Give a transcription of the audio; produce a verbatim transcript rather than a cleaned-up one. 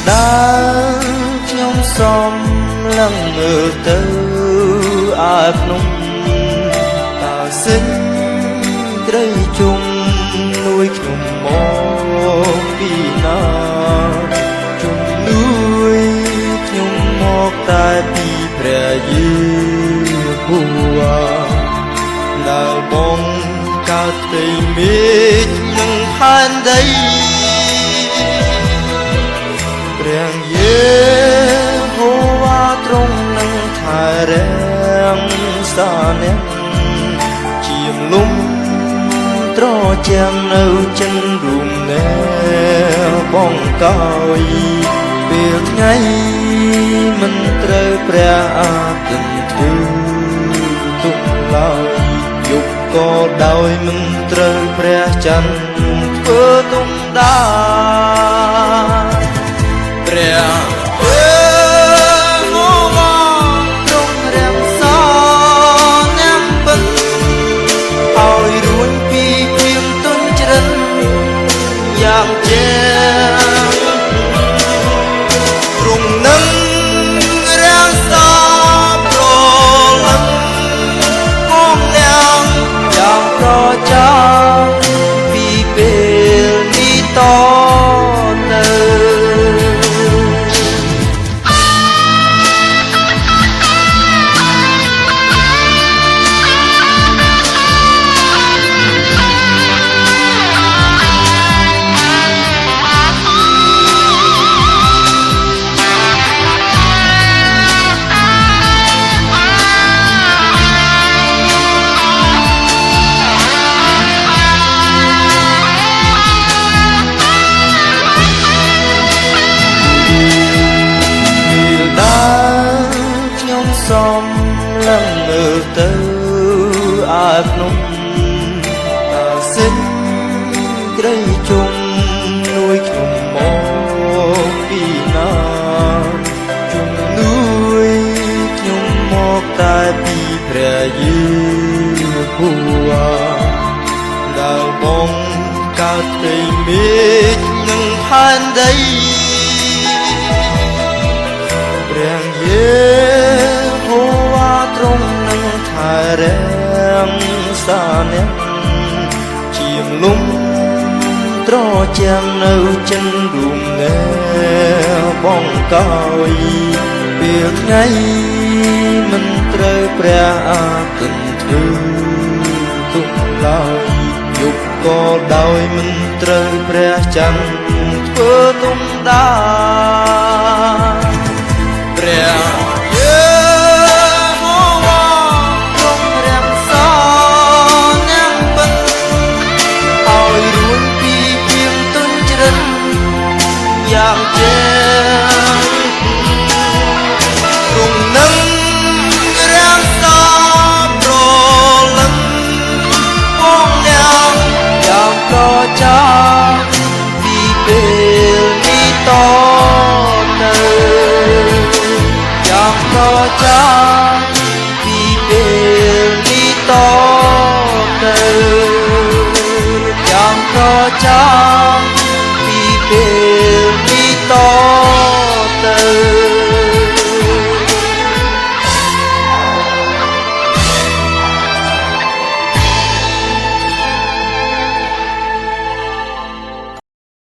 Đah nhŭm sŏm lăng ơ tơ a Pnŭm, ta sĭn krei chung nuih nhŭm mok pi nar, chung nuih nhŭm mok ta pi Brah Yêhôva, nau ƀơ̆ng kơt tĭng mêch nâng phan dây. Brah Yêhôva trong nâng tha reng sa neng, chiêm lŭm tro chiang nau chân đum ne ƀơ̆ng kơi. Pêl ngai mĭn trơ Brah a tĭn thơ tŭng lơi, yôk kŏ đôi mĭn trơ Brah chăn thơ tŭng đa. Brah Yêhôva trong reng sa neng păn, ôi ruôn pi piêng tŭn chrân yang jeng. Rŭng nâng reng sa pro lăng kong neng yang pro chang pi pêl ni to nơ. Bil đah nhŭm sŏm lăng ơ tơ a Pnŭm, ta sĭn krei chung nuih nhŭm mok pi nar, chung nuih nhŭm mok ta pi Brah Yêhôva, nau ƀơ̆ng kơt tĭng mêch nâng phan dây. Brah Yêhôva trong nâng tha reng sa neng, chiêm lŭm tro chiang nau chân đum ne ƀơ̆ng kơi. Pêl ngai mĭn trơ Brah a tĭn thơ tŭng lơi, yôk kŏ đôi mĭn trơ Brah chăn thơ tŭng đa. Brah Yêhôva trong reng sa neng păn, ôi ruôn pi piêng tŭn chrân yang jeng. Rŭng nâng reng sa pro lăng kong neng yang pro chang pi pêl ni to nơ, yang pro chang